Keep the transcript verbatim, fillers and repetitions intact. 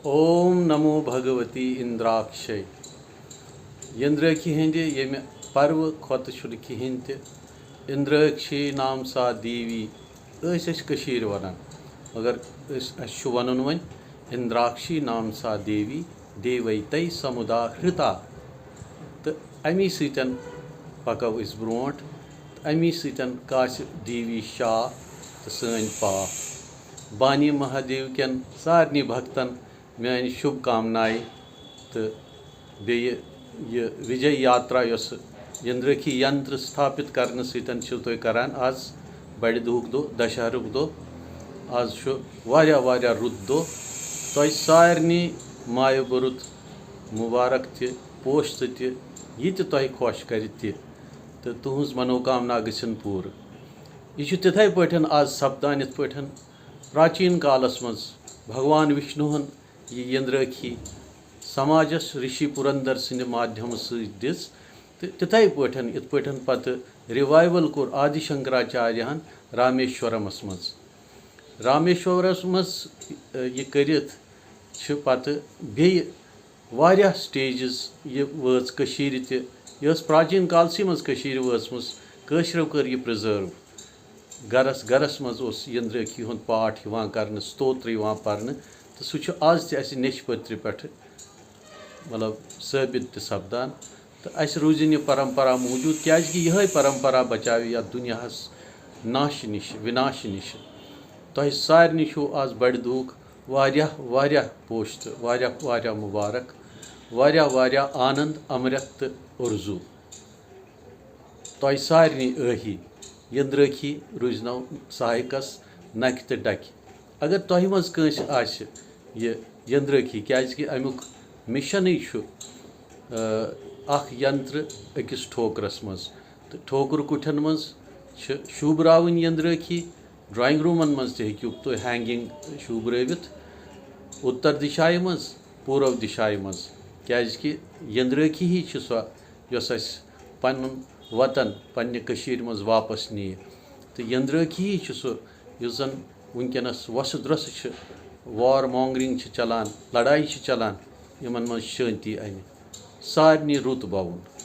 اوم نمو بھگوتی اندراکشے۔ یندرٲکھی ہٕنٛدِ ییٚمہِ پروٕ کھۄتہٕ چھُنہٕ کِہیٖنۍ تہِ۔ اندراکشی نام سا دیوی ٲسۍ أسۍ کٔشیٖرِ وَنان، مگر أسۍ، اَسہِ چھُ وَنُن وۄنۍ اندراکشی نام سا دیوی دیویتے سمُداہرتا۔ تہٕ اَمی سۭتۍ پَکو أسۍ برونٛٹھ، تہٕ اَمی سۭتۍ کاسہِ دیوی شاہ تہٕ سٲنۍ پاپھ۔ بانی مہادیو کٮ۪ن سارنٕے بھکتن میٲنۍ شُبھ کامنایہِ، تہٕ بیٚیہِ یہِ وِجے یاترا یۄس یندرٲکھی ینتر ستھاپت کرنہٕ سۭتۍ چھِو تُہۍ کران آز بڑِ دۄہُک دۄہ، دشہرُک دۄہ۔ آز چھُ واریاہ واریاہ رُت دۄہ۔ تۄہہِ سارنٕے مایہِ بُرُت مُبارک تہِ، پوشتہٕ تہِ، یہِ تہِ تۄہہِ خۄش کرِ تہِ، تہٕ تُہنٛز منوکامنا گٔژھِن پوٗرٕ۔ یہِ چھُ تِتھے پٲٹھۍ آز سپدان یِتھ پٲٹھۍ پراچیٖن کالس منٛز بھگوان وشنوہن یہِ یندرٲکھی سماجس رشی پُرندر سٕنٛدِ مادھیمہٕ سۭتۍ دِژ، تہٕ تِتھے پٲٹھۍ یِتھ پٲٹھۍ پتہٕ ریوائیول کوٚر آدی شنکراچاریاہن رامیشورمس منٛز۔ رامیشورمس منٛز، ٲ، یہِ کٔرِتھ چھِ پتہٕ بیٚیہِ واریاہ stages یہِ وٲژ کٔشیٖرِ تہِ۔ یہِ ٲس پراچیٖن کالسٕے منٛز کٔشیٖرِ وٲژمٕژ۔ کٲشرٮ۪و کٔر یہِ preserve۔ گرس گرس منٛز اوس یندرٲکھی ہُنٛد پاٹھ یِوان کرنہٕ، ستوتر یِوان پرنہٕ، تہٕ سُہ چھُ آز تہِ اسہِ نیچھ پٔترِ پٮ۪ٹھٕ، مطلب، ثٲبت تہِ سپدان۔ تہٕ اسہِ روٗزِن یہِ پرمپرا موٗجوٗد، کیازِ کہِ یِہے پرمپرا بچاوِ یتھ دُنیاہس ناشہِ نِش، وِناشہِ نِش۔ تۄہہِ سارنٕے چھُو آز بڑِ دُہُک واریاہ واریاہ پوشتہٕ، واریاہ واریاہ مُبارک، واریاہ واریاہ آنند، امرت تہٕ اُرزوٗ۔ تۄہہِ سارنٕے ٲہی یندرٲکھی روٗزنو سہایکس نکہِ تہٕ ڈکہِ۔ اگر تۄہہِ منٛز کٲنٛسہِ آسہِ یہِ یندرٲکھی، کیازِ کہِ امیُک missionٕے چھُ، آ، اکھ ینتر أکِس ٹھوکرس منٛز۔ تہٕ ٹھوکر کُٹھٮ۪ن منٛز چھِ شوٗبراوٕنۍ یندرٲکھی، drawing roomن منٛز تہِ ہیٚکِو تُہۍ hanging شوٗبرٲوِتھ، اُتر دِشایہِ منٛز، پوٗرو دِشایہِ منٛز، کیازِ کہِ یندرٲکھی ہی چھِ سۄ یۄس اسہِ پنُن وطن، پننہِ کٔشیٖرِ منٛز واپس نِیہِ۔ تہٕ یندرٲکھی ہی چھُ سُہ یُس زن وٕنکیٚنس وۄسہٕ درۄسہٕ چھِ، war mongering چھِ چلان، لڑایہِ چھِ چلان، یِمن منٛز شٲنتی انہِ۔ سارنٕے رُت بوُن۔